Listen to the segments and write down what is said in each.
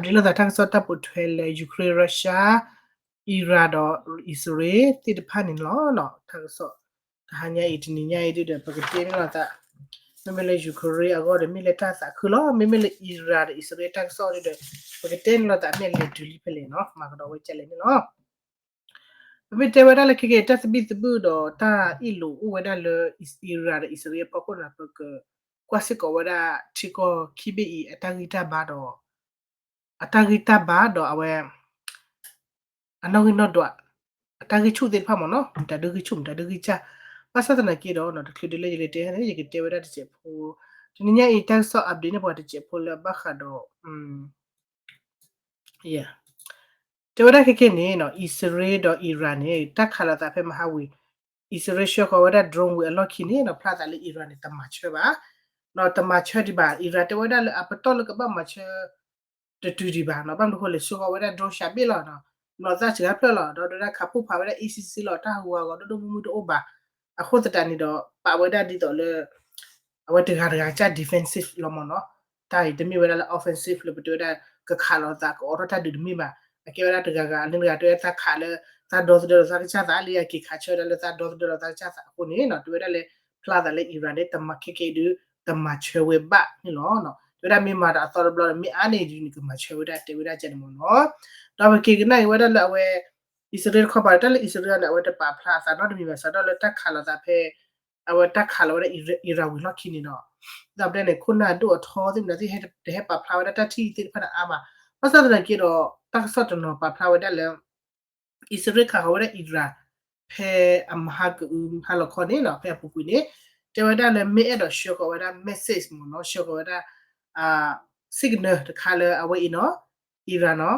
update လိာ်သးတၢ်ကစီၣ်တၢ်ပိာ်ထွဲလၢ Ukraine Russia Iran ဒီးအံၣ်စရ့လးသ့ၣ်တဖၣ်န့ၣ်လီၤ. တၢ်ကစီၣ် တဟါညါအံၤတနံၤညါအံၤဒုဒီး ပကတဲန့ၢ်လိာ်သး မ့မ့ၢ်လၢ Ukraine အဂီၢ်ဒီး မ့ၢ်လၢတၢ်သးခုလီၤ. မ့မ့ၢ်လၢ Iran ဒီးအံၣ်စရ့လးတၢ်ကစီၣ်ဒုဒီး ပကတဲန့ၢ်လိာ်သးမ့ၢ်လဲၤတုၤလံဖဲလဲၣ်နီၤ မၤကဒီးဝဲကလဲၣ်န့ၣ်လီၤ. ပမ့ၢ်တဲဝဲဒၣ်လၢခဲကနံၣ်အံၤ တၢ်သဘံၣ်သဘုၣ်ဒီးတၢ်အ့ၣ်လိာ်အိၣ်ဝဲဒၣ်လၢ Iran ဒီးအံၣ်စရ့လးအဖီခိၣ်န့ၣ် ပကကွၢ်စ့ၢ်ကီးဝဲဒၣ်ထံကီၢ်ခံဘ့ၣ်အံၤအတၢ်ဂံၢ်တၢ်ဘါဒီး အတၢ်ဂံၢ်တၢ်ဘါဒီးအဝဲ အနီၣ်ဂံၢ်နီၣ်ဒွး အတၢ်ဂံၢ်ဆူၣ်သ့ၣ်တဖၣ်မ့ၢ်နီၤ မတၤဒုဂံၢ်ဆူၣ် မတၤဒုဂံၢ်စၢ်. ဘၣ်ဆၣ်သနာ်က့ဒီး တချုးဒုလၢယလဲၤတဲန့ၣ် ယကတဲဝဲဒၣ်တစဲးဖိ တနံၤညါအံၤ တၢ်ကစီၣ် update န့ၢ်ပှၤတစဲးဖိလၢဘၣ်ဃးဒီး တဲဝဲဒၣ်ခဲကနံၣ်အံၤနီၤ အံၣ်စရ့လးဒီး Iran န့ၣ် တၢ်ခးလိာ်သးဖဲမဟါဝံၤ အံၣ်စရ့လးဆှၢဃီၤဝဲဒၣ် drone ဝံၤအလီၢ်ခံန့ၣ်နီၤ ဖျါသးလၢ Iran န့ၣ် တမၤဆၢဘၣ် နီၤ တမၤဆၢဒံးဘၣ် Iran တဲဝဲဒၣ်လၢအပတီၢ်လၢကဘၣ်မၤဆၢ တတုၤဒံးဘၣ်နီၤ ဘၣ်မနုၤဃိလဲၣ် ဆှၢဃီၤဝဲဒၣ် drone စှၤဘ့ၣ်လီၤနီၤ နီၢ်သၣ်စှၤဖျၢၣ်လီၤ ဒီးဒုးဒၣ်ခးဖှိၣ်ဖးဝဲဒၣ် အ့ၣ်စံစ့လီၤ တၢ်ဟးဂူာ်ဟးဂီၤဒိၣ်ဒိၣ်မုၢ်မုၢ်တအိၣ်ဘၣ်. အဃိသတးန့ၣ်ဒီး ပာ်ဝဲဒၣ်ဒ်သိးလၢ အဝဲတဂၤတဂၤကစၢ် defensive လီၤမ့ၢ်နီၤ တၢ်အံၤတမ့ၢ်ဝဲဒၣ်လၢ offensive လၢပတဲဝဲဒၣ် ကခးလိာ်သးကအိးထီၣ်တၢ်ဒုးတမ့ၢ်ဘၣ်. အကဲဝဲဒၣ်တဂၤဂၤလၢတဂၤတဲဝဲသးခးလၢ သးဒီသဒၢလီၤသးကစၢ်သး လၢအက့ၤခးဆၢဝဲဒၣ်လၢသးဒီသဒၢလီၤသးကစၢ်သးအဃိန့ၣ်နီၤ တဲဝဲဒၣ်လၢ ဖျါသးလၢ Iran န့ၣ် တမၤခဲကဲဒု တမၤဆၢဝဲဘၣ်န့ၣ်လီၤ. တဲဝဲဒၣ်မ့ၢ်မၤဒီးအသီတဘျီဒီး မ့ၢ်အါန့ၢ်ဒ်န့ၣ် ကမၤဆၢဝဲဒၣ်တဲဝဲဒၣ်ကဲန့ၣ်မ့ၢ်နီၤ. ဒီးပက့ၤကနၣ်က့ၤဝဲဒၣ်လၢအဝဲ အံၣ်စရ့လးတခီပၤ တၢ်လၢအံၣ်စရ့လးန့ၣ် အဝဲတပာ်ဖျါအသးနီတမံၤဘၣ် စးထီၣ်လၢတၢ်ခးလိာ်သးဖဲ အဝဲတၢ်ခးလီၤဝဲဒၣ် Iran ဝံၤလီၢ်ခံန့ၣ်ဒီး ဒီးပတဲန့ၣ် ခိၣ်နၢ်ဒိၣ်အထီသ့ၣ်မနုၤသ့ၣ် တဟဲပာ်ဖျါဝဲဒၣ်တၢ်ထံၣ်သ့ၣ်တဖၣ်န့ၣ်အါမး. ဘၣ်ဆၣ်သနာ်က့ဒီး တၢ်ကစီၣ်တနီၤပာ်ဖျါဝဲဒၣ်လၢ အံၣ်စရ့လးခးဃီၤဝဲဒၣ် Iran ဖဲအမဟါကအု ဟါလီၤခီန့ၣ်နီၤ ဖဲအပူၤကွံာ်န့ၣ် တဲဝဲဒၣ်လၢမ့ၢ်အဲၣ်ဒိးဆှၢဃီၤဝဲဒၣ် message မ့ၢ်နီၤ ဆှၢဃီၤဝဲဒၣ် signal တခါလၢအဝဲအံၤနီၤ Iran နီၤ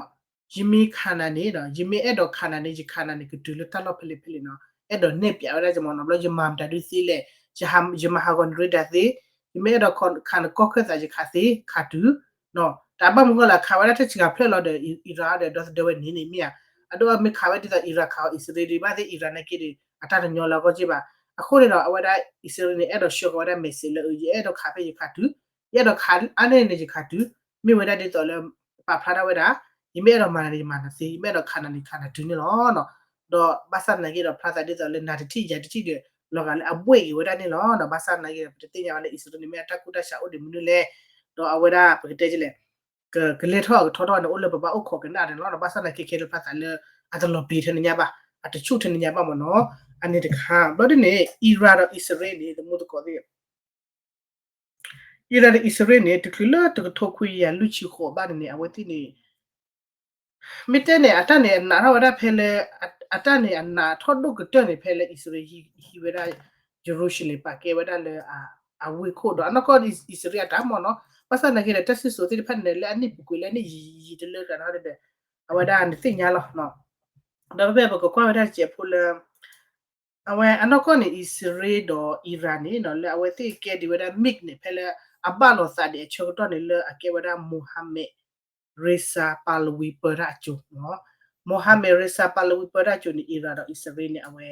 ယမ့ၢ်ခးနၤန့ၣ်ဒီး ယမ့ၢ်အဲၣ်ဒိးခးနၤန့ၣ် ယခးနၤန့ၣ် ကတုၤလၢတၢ်လီၢ်ဖဲလဲၣ်ဖဲလဲၣ်နီၤ အဲၣ်ဒိးနဲၣ်ပၠးဝဲဒၣ်ယမ့ၢ်နီၤ ဘျီယမၤမတၤဒုသ့လဲၣ် ယမၤဟးဂီၤနရ့ဒၤသ့ ယမ့ၢ်အဲၣ်ဒိးခးနကီၢ်ခၢၣ်သး ယခးသ့ ခးတုၤ တၢ်ဘၣ်မနုၤဃိလဲၣ် ခးဝဲဒၣ်တၢ်စှၤဖျၢၣ်လီၤဒီး Iran ဒီးဒီသဒၢဝဲန့ၣ်န့ၣ်မ့ၢ်ဧါ အဒိမ့ၢ်ခးဝဲဒ်သိး Iran ခးအံၣ်စရ့လး ဒ်ဘၣ်သ့ၣ် Iran နာ်က့ဒီး အတၢ်တညီလၢအဂီၢ်က့ဘၣ်. အဃိန့ၣ်ဒီး အဝဲဒၣ်အံၣ်စရ့လးန့ၣ် အဲၣ်ဒိးဆှၢဃီၤဝဲဒၣ် message လၢ ယအဲၣ်ဒိးခးဖဲယခးတုၤ ယအဲၣ်ဒိးခးအါန့ၢ်န့ၣ်ယခးတုၤ မ့ၢ်ဝဲဒၣ်ဒ်သိးလၢ ပာ်ဖျါထီၣ်ဝဲဒၣ် ယမ့ၢ်အဲၣ်ဒိးမၤနၤန့ၣ် ယမၤနၤသ့ ယမ့ၢ်အဲၣ်ဒိးခးနၤန့ၣ် ခးနၤတုၤန့ၣ်လီၤ. ဒီးဘၣ်ဆၣ်သနာ်က့ဒီး ဖျါသးဒ်သိးလၢနၤတထံၣ်ယၤတထံၣ်ဒီး လီၤဂာ်လၢအဘှ့ၣ်က့ၤဝဲဒၣ်န့ၣ်လီၤ. ဘၣ်ဆၣ်သနာ်က့ဒီး ပတသ့ၣ်ညါဘၣ်လၢအံၣ်စရ့လးန့ၣ် မ့ၢ်အတၢ်ကူၣ်တၢ်ဆးအိၣ်ဒံးမနုၤလဲၣ် ဒီးအဝဲဒၣ်ပကတဲလဲၣ် ကလဲၤထီၣ်အကထီထီၣ်န့ၣ် အိၣ်လၢပဘၣ်အိၣ်ခိးကနၣ်န့ၣ်လီၤ. ဘၣ်ဆၣ်သနာ်က့ခဲလၢာ်ဖျါသးလၢ အတလီၤပျံၤထဲန့ၣ်ညါဘၣ် အတဆူၣ်ထဲန့ၣ်ညါဘၣ်မ့ၢ်နီၤ အန့ၣ်တခါ ဘျီဒ်န့ၣ် Iran ဒီးအံၣ်စရ့လးန့ၣ် သမူသကိးသ့ၣ် Iran ဒီးအံၣ်စရ့လးန့ၣ် တချုးလၢတကထိခွံကယၤလွံၢ်ဆံဃိးဘၣ်န့ၣ်န့ၣ် အဝဲသ့ၣ်န့ၣ် မ့ၢ်တဲန့ၣ် အတၢ်န့ၣ်အနးထီၣ်ဝဲဒၣ်ဖဲလၢ အတၢ်န့ၣ်အနးထီၣ်ဒိၣ်ကတၢၢ်န့ၣ် ဖဲလၢအံၣ်စရ့လးဟံးဝဲဒၣ် Jerusalem ပာ်ကဲဝဲဒၣ်လၢ အဝ့ၢ်ခိၣ်ဒီး အနီၢ်ကီၢ်အံၣ်စရ့လးအတၢ်မ့ၢ်နီၤ ဘၣ်ဆၣ်သနာ်က့ဒီး တၢ်စံၣ်စိၤသ့ၣ်တဖၣ်န့ၣ် လၢအနံၣ်ပူၤကွံာ်လၢအနံၣ်ယံာ်ယံာ်တလၢတဂၤနီၤဒီး အဝဲဒၣ်နသ့ၣ်ညါလီၤ ဒီးဖဲပကကွၢ်ဝဲဒၣ်တစဲးဖိလၢ အဝဲအနီၢ်ကီၢ်န့ၣ် အံၣ်စရ့လးဒီး Iran န့ၣ်နီၤ လၢအဝဲသ့ၣ်ကဲဒံးဝဲဒၣ် mix န့ၣ် ဖဲလၢအဘၣ်လိာ်သးဒံးအဆၢကတီၢ်န့ၣ် လၢအကဲဝဲဒၣ် Mohammad Reza Pahlavi ပၢတၢ်အစိၤနီၤ Mohammad Reza Pahlavi ပၢတၢ်အစိၤန့ၣ် Iran ဒီးအံၣ်စရ့လးန့ၣ် အဝဲ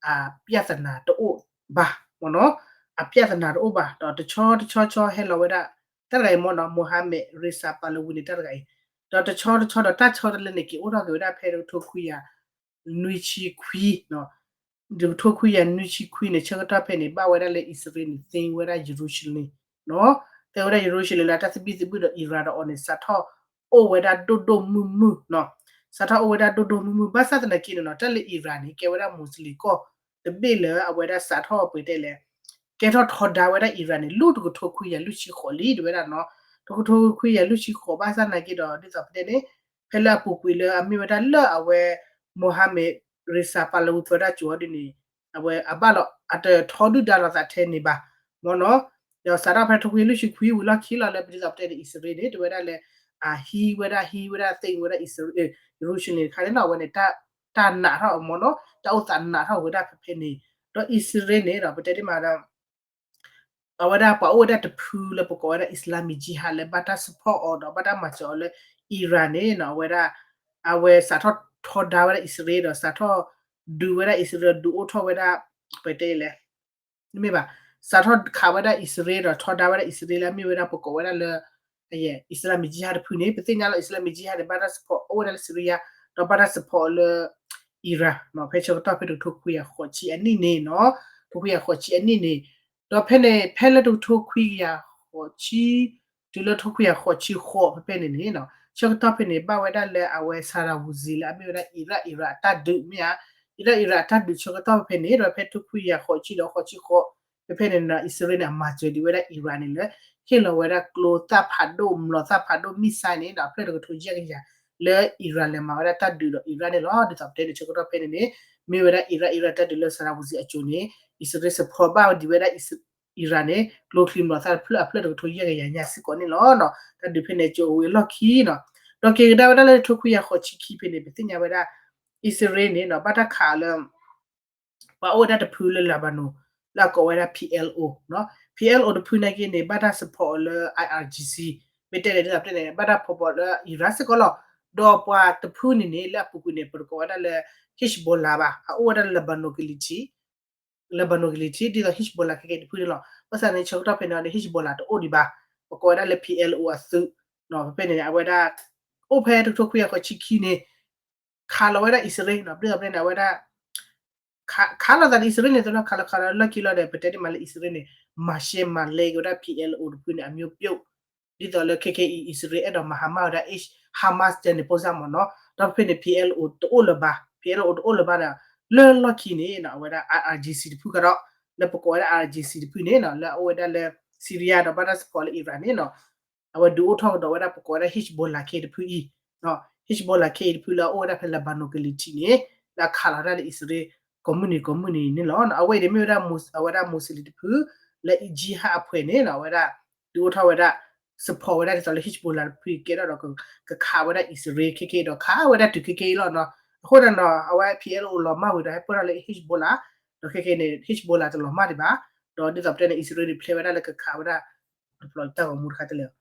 အပြဿနာတအိၣ်ဘၣ်မ့ၢ်နီၤ အပြဿနာတအိၣ်ဘၣ် ဒီးတဆီတဆီဆီဟဲလီၤဝဲဒၣ် တၢ်တဂၤအံၤမ့ၢ်နီၤ Mohammad Reza Pahlavi န့ၣ် တၢ်တဂၤအံၤ ဒီးတဆီတဆီဒီးတၢ်ဆီတလဲန့ၣ် က့ၤအိၣ်ထီၣ်က့ၤဝဲဒၣ်ဖဲတကထိခွံကယၤ နွံဆံခွံနီၤ တကထိခွံကယၤနွံဆံခွံန့ၣ် ဆၢကတီၢ်ဖဲန့ၣ် ဘၣ်ဝဲဒၣ်လၢအံၣ်စရ့လးန့ၣ် သိမ်းဝဲဒၣ် Jerusalem နီၤ သိမ်းဝဲဒၣ် Jerusalem လၢတၢ်သဘံၣ်သဘုၣ်ဒီး Iran ဒီးအီၤန့ၣ် စးထီၣ်အိၣ်ဝဲဒၣ်ဒိၣ်ဒိၣ်မုၢ်မုၢ်နီၤ စးထီၣ်အိၣ်ဝဲဒၣ်ဒိၣ်ဒိၣ်မုၢ်မုၢ် ဘၣ်ဆၣ်သနာ်က့န့ၣ်နီၤ တၢ်လၢ Iran န့ၣ် ကဲဝဲဒၣ် Muslim ကီၢ်တဘ့ၣ်လၢအဝဲဒၣ်စးထီၣ်ပှဲၤတဲလဲၣ် ကဲထီၣ်ထီဒါဝဲဒၣ် Iran န့ၣ် လၢတကထိခွံကယၤလွံၢ်ဆံဃိးလံ တဲဝဲဒၣ်နီၤ တကထိခွံကယၤလွံၢ်ဆံဃိး ဘၣ်ဆၣ်သနာ်က့ဒီး ဒ်သိးပတဲန့ၣ် ဖဲလၢအပူၤကွံာ်လၢအမ့ၢ်ဝဲဒၣ်လၢအဝဲ Mohammad Reza Pahlavi ပၢတၢ်စိၤအီၤဒ်န့ၣ် အဝဲအဘၣ်လီၤ အတထီဒုၣ်ဒါလိာ်သးထဲန့ၣ်ဘၣ် မ့ၢ်နီၤ ဒီးစးထီၣ်ဖဲတကထိခွံကယၤလွံၢ်ဆံခွံဝံၤလီၢ်ခံလီၤလၢပဒ်သိးပတဲန့ၣ် အံၣ်စရ့လးန့ၣ် တဲဝဲဒၣ်လၢ အဟံးဝဲဒၣ် ဟံးဝဲဒၣ် သိမ်းဝဲဒၣ် အံၣ်စရ့လး Jerusalem တခါန့ၣ်နီၤ အဝဲန့ၣ် တၢ်နာ်ထီၣ်မ့ၢ်နီၤ တၢ်အိၣ်သးနာ်ထီၣ်ဝဲဒၣ်ဖဲဖဲန့ၣ် ဒီးအံၣ်စရ့လးန့ၣ်ဒီး ပတဲဒ်မးဒီး အဝဲဒၣ်ပှၤအိၣ်ဝဲဒၣ်တဖုလၢပကိးဝဲဒၣ် Islamic Jihad လၢဘၣ်တၢ် support အီၤဒီးဘၣ်တၢ်မၤစၢၤအီၤလၢ Iran န့ၣ်နီၤ အဝဲဒၣ် အဝဲစးထီၣ်ထီဒါဝဲဒၣ်အံၣ်စရ့လးဒီးစးထီၣ် ဒုးဝဲဒၣ်အံၣ်စရ့လး ဒုးအိၣ်ထီၣ်ဝဲဒၣ် ပတဲလဲၣ် မ့ၢ်ဘၣ် စးထီၣ်ခးဝဲဒၣ်အံၣ်စရ့လးဒီးထီဒါဝဲဒၣ်အံၣ်စရ့လးလၢအမ့ၢ်ဝဲဒၣ်ပကိးဝဲဒၣ်လၢ အံၣ်စရ့လးမ့ၢ်ကၠံဟါတဖုန့ၣ် ပသ့ၣ်ညါလီၤ အံၣ်စရ့လးမ့ၢ်ကၠံဟါန့ၣ် ဘၣ်တၢ် support အိၣ်ဝဲဒၣ်လၢ Syria ဒီးဘၣ်တၢ် support လၢ Iran နီၤ ဖဲဆၢကတီၢ်ဖဲတကထိခွံကယၤဃိးဆံအနံၣ်န့ၣ်နီၤ တကထိခွံကယၤဃိးဆံအနံၣ်န့ၣ် ဒီးဖဲန့ၣ် ဖဲလၢတကထိခွံကယၤဃိးဆံ တုၤလၢတကထိခွံကယၤဃိးဆံဃိးဖဲဖဲန့ၣ်န့ၣ်နီၤ ဆၢကတီၢ်ဖဲန့ၣ် ဘၣ်ဝဲဒၣ်လၢအဝဲ Sarkozy လၢအမ့ၢ်ဝဲဒၣ် Iran Iran အတၢ်ဒုးမ့ၢ်ဧါ Iran Iran အတၢ်ဒုးဆၢကတီၢ်ဖဲဖဲန့ၣ် ဒီးဖဲတကထိခွံကယၤဃိးဆံဒီးဃိးဆံဃိး ဖဲဖဲန့ၣ်နီၤ အံၣ်စရ့လးန့ၣ် အမၤစၢၤဒံးဝဲဒၣ် Iran န့ၣ်လၢ ဟ့ၣ်လီၤဝဲဒၣ်ကျိသၣ်ဖးဒိၣ် မျိာ်သၣ်ဖးဒိၣ် missile န့ၣ်နီၤ အဖျၢၣ်တကထိယဲၢ်ကယၤ လၢ Iran လဲၤမၤဝဲဒၣ်တၢ်ဒုးဒီး Iran န့ၣ်လီၤ. ဒ်သိးပတဲန့ၣ် ဆၢကတီၢ်ဖဲန့ၣ်န့ၣ် မ့ၢ်ဝဲဒၣ် Iran Iran တၢ်ဒုးလၢ Sarkozy အစိၤန့ၣ် အံၣ်စရ့လး support ဘၣ်ဝဲဒံးဝဲဒၣ် Iran န့ၣ် ကျိချံမျိာ်သၣ်တဖျၢၣ်အဖျၢၣ်တကထိယဲၢ်ကယၤညါစ့ၢ်ကီးန့ၣ်လီၤ. တၢ်ဒုးဖဲန့ၣ် ကၠိအိၣ်ဝဲအလီၢ်ခံနီၤ ဒီးက့ၤကဒါဝဲဒၣ်လၢတကထိခွံကယၤဃိးဆံခံဖဲန့ၣ် ပသ့ၣ်ညါဝဲဒၣ် အံၣ်စရ့လးန့ၣ်နီၤ ဘၣ်တၢ်ခးလၢ ပှၤအိၣ်ဝဲဒၣ်တဖုလၢ Lebanon လၢအကိးဝဲဒၣ် P L O နီၤ P L O တဖုနာ်က့န့ၣ် ဘၣ်တၢ် support လၢ I R G C မ့ၢ်တဲလဲၣ်ဒ်သိးပတဲန့ၣ် ဘၣ်တၢ် support လၢ Iran စ့ၢ်ကီးလီၤ. ဒီးပှၤတဖုန့ၣ်န့ၣ် လၢအပူၤကွံာ်န့ၣ် ပတကိးဝဲဒၣ်လၢ Hezbollah ဘၣ် အအိၣ်ဝဲဒၣ်လၢ Lebanon ကလံၤထံး Lebanon ကလံၤထံး ဒ်သိး Hezbollah ခဲကဲတဖုန့ၣ်လီၤ. ဘၣ်ဆၣ်န့ၣ် ဆၢကတီၢ်ဖဲန့ၣ်န့ၣ် Hezbollah တအိၣ်ဒံးဘၣ် ပကိးဝဲဒၣ်လၢ P L O အသုး ဖဲဖဲန့ၣ်န့ၣ် အဝဲဒၣ် အိၣ်ဖဲတကထိခွံကယၤဃိးဆံခံန့ၣ် ခးလီၤဝဲဒၣ်အံၣ်စရ့လးနီၤ ဒ်သိးပတဲန့ၣ် အဝဲဒၣ် ခးလိာ်သးဒီးအံၣ်စရ့လးန့ၣ် သနာ်ခးလီၤခးလီၤလၢခံလီၤဒီး ပတဲဒ်မးလၢအံၣ်စရ့လးန့ၣ် မၤရှဲမၤလဲက့ၤဝဲဒၣ် P L O တဖုန့ၣ် အမျိုးပြုတ် ဒ်သိးလၢခဲကဲအံၤ အံၣ်စရ့လးအဲၣ်ဒိးမၤ ဟါမၢ် ဝဲဒၣ် Hamas တဲန့ၣ် ပိၢ်စၢ်မ့ၢ်နီၤ ဒီးဖဲန့ၣ် P L O တအိၣ်လၢၤဘၣ် P L O တအိၣ်လၢၤဘၣ်ဒီး လၢလီၢ်ခံန့ၣ်နီၤ အဝဲဒၣ် I R G C တဖုကဒီး လၢပကိးဝဲဒၣ် I R G C တဖုန့ၣ်နီၤ လၢအအိၣ်ဝဲဒၣ်လၢ Syria ဒီးဘၣ်တၢ် support လၢ Iran န့ၣ်နီၤ အဝဲဒုးအိၣ်ထီၣ်ကဒီးဝဲဒၣ်ပကိးဝဲဒၣ် Hezbollah ခဲအံၤတဖုအံၤ Hezbollah ခဲအံၤတဖုလၢအအိၣ်ဝဲဒၣ်ဖဲ Lebanon ကလံၤထံးန့ၣ် လၢအခးလီၤတၢ်လၢအံၣ်စရ့လး ကိးမုၢ်နံၤကိးမုၢ်နံၤန့ၣ်လီၤ. အဝဲအံၤန့ၣ်မ့ၢ်ဝဲဒၣ် အဝဲဒၣ် Muslim တဖု လၢ jihad အဖှဲးန့ၣ်နီၤ အဝဲဒၣ် ဒုးအိၣ်ထီၣ်ဝဲဒၣ် support ဝဲဒၣ်ဒ်သိးလၢ Hezbollah တဖုကဲထီၣ်ဒီး ကခးဝဲဒၣ်အံၣ်စရ့လးခဲကဲအံၤဒီးခးဝဲဒၣ်တုၤခဲကဲအံၤလီၤနီၤ. အဃိသတးဒီး အဝဲ P L O လီၤမၢ်ဝံၤဒီး ဟဲပၢၢ်ထီၣ်လၢ Hezbollah ဒီးခဲကဲန့ၣ် Hezbollah တလီၤမၢ်ဒံးဘၣ်. ဒီးဒ်သိးပတဲန့ၣ် အံၣ်စရ့လးန့ၣ် ဖျဲဝဲဒၣ်လၢကခးဝဲဒၣ် တပျီတၢ်ဂီၤမူတခါတလဲၣ်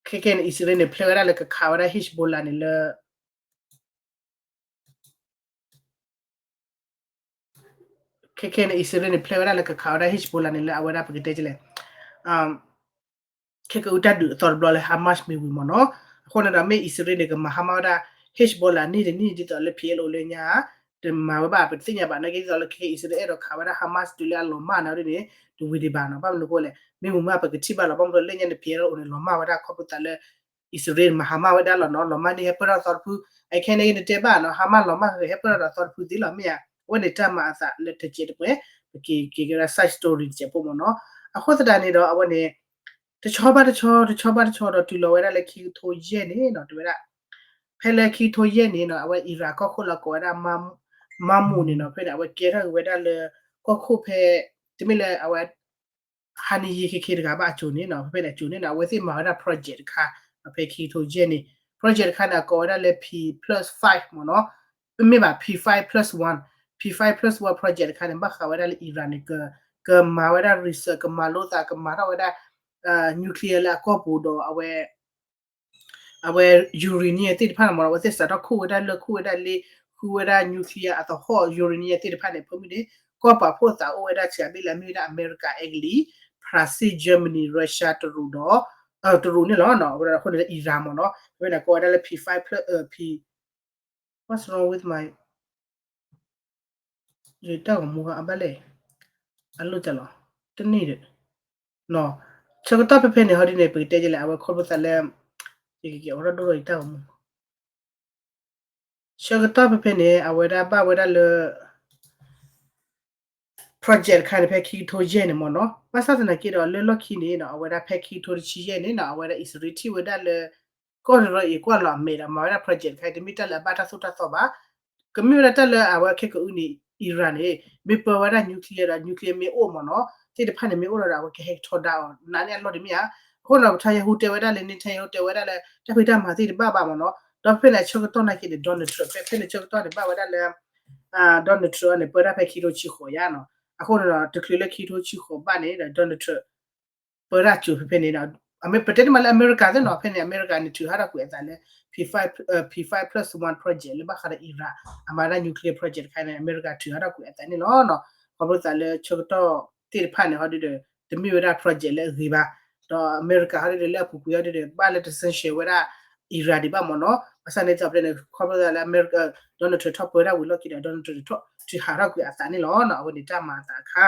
ခဲကဲန့ၣ် အံၣ်စရ့လးန့ၣ် ဖျဲဝဲဒၣ်လၢကခးဝဲဒၣ် Hezbollah န့ၣ်လၢ ခဲကဲန့ၣ် အံၣ်စရ့လးန့ၣ် ဖျဲဝဲဒၣ်လၢကခးဝဲဒၣ် Hezbollah န့ၣ်လၢအဝဲဒၣ်ပကတဲလဲၣ် ခဲကအုတၢ်ဒုးအသီတဘျီလၢ Hamas မ့ၢ်ဝံၤမ့ၢ်နီၤ. အဃိန့ၣ်ဒီး မ့ၢ်အံၣ်စရ့လးန့ၣ် ကမၤဟါမၢ်ဝဲဒၣ် Hezbollah န့ၣ်တန့ၢ်ဒ်သိးလၢ P L O လၢညါ တမၤဝဲဘၣ် ပတသ့ၣ်ညါဘၣ် နာ်က့ဒ်သိးလၢခဲအံၤ အံၣ်စရ့လးအဲၣ်ဒိးခးဝဲဒၣ် Hamas တုၤလၢအလီၤမၢ်န့ၣ်ဒ်န့ၣ် တဝံၤဒံးဘၣ်နီၤ. ဘၣ်မနုၤအဃိလဲၣ် မ့ၢ်မုာ်မးပကထံၣ်ဘၣ်လီၤ. ဘၣ်မနုၤလၢညါန့ၣ် P L O န့ၣ် လီၤမၢ်ဝဲဒၣ်ခီဖျိသးလၢ အံၣ်စရ့လးမၤဟါမၢ်ဝဲဒၣ်လီၤနီၤ. လီၤမၢ်န့ၣ် ဟဲပၢၢ်ထီၣ်သီတဖု အခဲန့ၣ်နတဲဘၣ်နီၤ Hamas လီၤမၢ် ဟဲပၢၢ်ထီၣ်ဒီးသီတဖုသ့လီၤ မ့ၢ်ဧါ. အဝဲန့ၣ်တၢ်မၤအသးလၢတစဲးတပှဲၤ ပက့ၤက့ၤက့ၤဝဲဒၣ် side story တစဲးဖိမ့ၢ်နီၤ. အဃိသတးန့ၣ်ဒီး အဝဲန့ၣ် တဆီဘၣ်တဆီ တဆီဘၣ်တဆီဒီး တုၤလီၤဝဲဒၣ်လၢခံကထိယဲၢ်န့ၣ်နီၤ တဝဲဒၣ် ဖဲလၢခံကထိယဲၢ်န့ၣ်နီၤ အဝဲ Iran ကီၢ်ခိၣ်လၢကိးဝဲဒၣ် Bakhmut န့ၣ်နီၤ ဖဲန့ၣ် အဝဲကဲထီၣ်က့ၤဝဲဒၣ်လၢ ကီၢ်ခိၣ်ဖဲ တမ့ၢ်လၢအဝဲ ဟါနံယံခဲခဲတဂၤဘၣ်အစိၤန့ၣ်နီၤ ဖဲဖဲန့ၣ်အစိၤန့ၣ်နီၤ အဝဲသ့ၣ်မၤဝဲဒၣ် project တခါ ဖဲခံကထိယဲၢ်န့ၣ် project တခါန့ၣ် အကိးဝဲဒၣ်လၢ P plus five မ့ၢ်နီၤ မ့ၢ်ဘၣ် P five plus one, P five plus one project တခါန့ၣ် ဘၣ်ဃးဝဲဒၣ်လၢ Iran န့ၣ် ကမၤဝဲဒၣ် research ကမၤလိသး ကမၤထီၣ်ဝဲဒၣ် nuclear လၢအကီၢ်ပူၤဒီးအဝဲ အဝဲ uranium သ့ၣ်တဖၣ်န့ၣ်မ့ၢ်နီၤ အဝဲသ့ၣ်စးထီၣ်ခူၣ်ဝဲဒၣ်လၢ ခူၣ်ဝဲဒၣ်လ့ ဃုဝဲဒၣ် nuclear အသဟီၣ် uranium သ့ၣ်တဖၣ်န့ၣ် ဖဲမုၢ်န့ၣ် ကီၢ်ပာ်ဖှိၣ်သးအိၣ်ဝဲဒၣ်ဆံးအဘ့ၣ်လၢအမ့ၢ်ဝဲဒၣ် America အဲကလံး Brazil Germany Russia တရူးဒီး တရူးန့ၣ်လီၤ. အဝဲဒၣ်အဃိန့ၣ်လၢ Iran မ့ၢ်နီၤ ဖဲန့ၣ်ကိးဝဲဒၣ်လၢ P five plus P What's wrong with my ယတၢ်ဂီၤမူအဘၣ်လဲၣ် အလိၣ်တၢ်လီၤ တန့ၢ်ဒီး ဆၢကတီၢ်ဖဲဖဲန့ၣ် ဟီဒ်န့ၣ် ပကတဲယလဲၣ် အဝဲခီဖျိသးလၢ ယကက့ၤအိးထီၣ်ဒိၣ်ထီၣ်ယတၢ်ဂီၤမူ ဆၢကတီၢ်ဖဲဖဲန့ၣ် အဝဲဒၣ်ဘၣ်ဝဲဒၣ်လၢ project တခါန့ၣ် ဖဲခံကထိယဲၢ်န့ၣ်မ့ၢ်နီၤ ဘၣ်ဆၣ်သနာ်က့ဒီး လၢလီၢ်ခံန့ၣ်နီၤ အဝဲဒၣ်ဖဲခံကထိတဆံယဲၢ်န့ၣ်နီၤ အဝဲဒၣ်အံၣ်စရ့လးထံၣ်ဝဲဒၣ်လၢ ကီၢ်တရၢအံၤကွၢ်လီၤအမဲာ်ဒီး မၤဝဲဒၣ် project တခါအံၤ တမ့ၢ်တၢ်လၢအဘၣ်တၢ်သိၣ်တၢ်သီဘၣ် ကမ့ၢ်ဝဲဒၣ်တၢ်လၢအဝဲခဲကအုန့ၣ် Iran န့ၣ် မ့ၢ်ပၢဝဲဒၣ် nuclear ဒီး nuclear မ့ၢ်အိၣ်မ့ၢ်နီၤ သ့ၣ်တဖၣ်န့ၣ်မ့ၢ်အိၣ်ဒီး အဝဲကဟဲကထီဒါအီၤ နးန့ၢ်အလီၢ်တမ့ၢ်ဧါ. အဃိဒီး Netanyahu တဲဝဲဒၣ်လၢ Netanyahu တဲဝဲဒၣ်လၢ တၢ်ဖံးတၢ်မၤသ့ၣ်တဘၣ်ဘၣ်မ့ၢ်နီၤ ဒီးဖဲန့ၣ်အဆၢကတီၢ်နာ်က့န့ၣ် Donald Trump ဖဲဖဲန့ၣ်ဆၢကတီၢ်န့ၣ် ဘၣ်ဝဲဒၣ်လၢ Donald Trump န့ၣ် ပၢတၢ်ဖဲခံကထိဆံဃိးယါနီၤ အဃိန့ၣ်ဒီး တချုးလၢခံကထိဆံဃိးဘၣ်န့ၣ်ဒီး Donald Trump ပၢတၢ်စူၤဖဲဖဲန့ၣ်ဒီး ပတဲတမံၤလၢအမဲရကၤသ့ၣ်နီၤ ဖဲန့ၣ် အမဲရကၤန့ၣ် ထုးဟးထီၣ်ကွံာ်အသးလၢ P five plus one project လၢဘၣ်ဃးဒီး Iran အမၤတၢ် nuclear project တခါန့ၣ် အမဲရကၤထုးထီၣ်ကွံာ်အသးန့ၣ်လီၤ. ခီဖျိသးလၢဆၢကတီၢ်သ့ၣ်တဖၣ်န့ၣ် ဟီဒုဒီး တမ့ၢ်ဝဲဒၣ် project လၢအဂ့ၤဘၣ်. ဒီးအမဲရကၤဟီဒုဒီး လၢအပူၤကွံာ်ဟီဒုဒီး ဘၣ်လၢတ sanction ဝဲဒၣ် Iran ဒံးဘၣ်မ့ၢ်နီၤ. ဘၣ်ဆၣ်န့ၣ် ဒ်သိးပတဲန့ၣ် ခီဖျိသးလၢအမဲရကၤ Donald Trump ထီၣ်ပၢဝဲဒၣ်ဝံၤလီၢ်ခံဒီး Donald Trump ထုးထီၣ်ကွံာ်အသးန့ၣ်လီၤ. အဝဲန့ၣ်တၢ်မၤအသးတခါ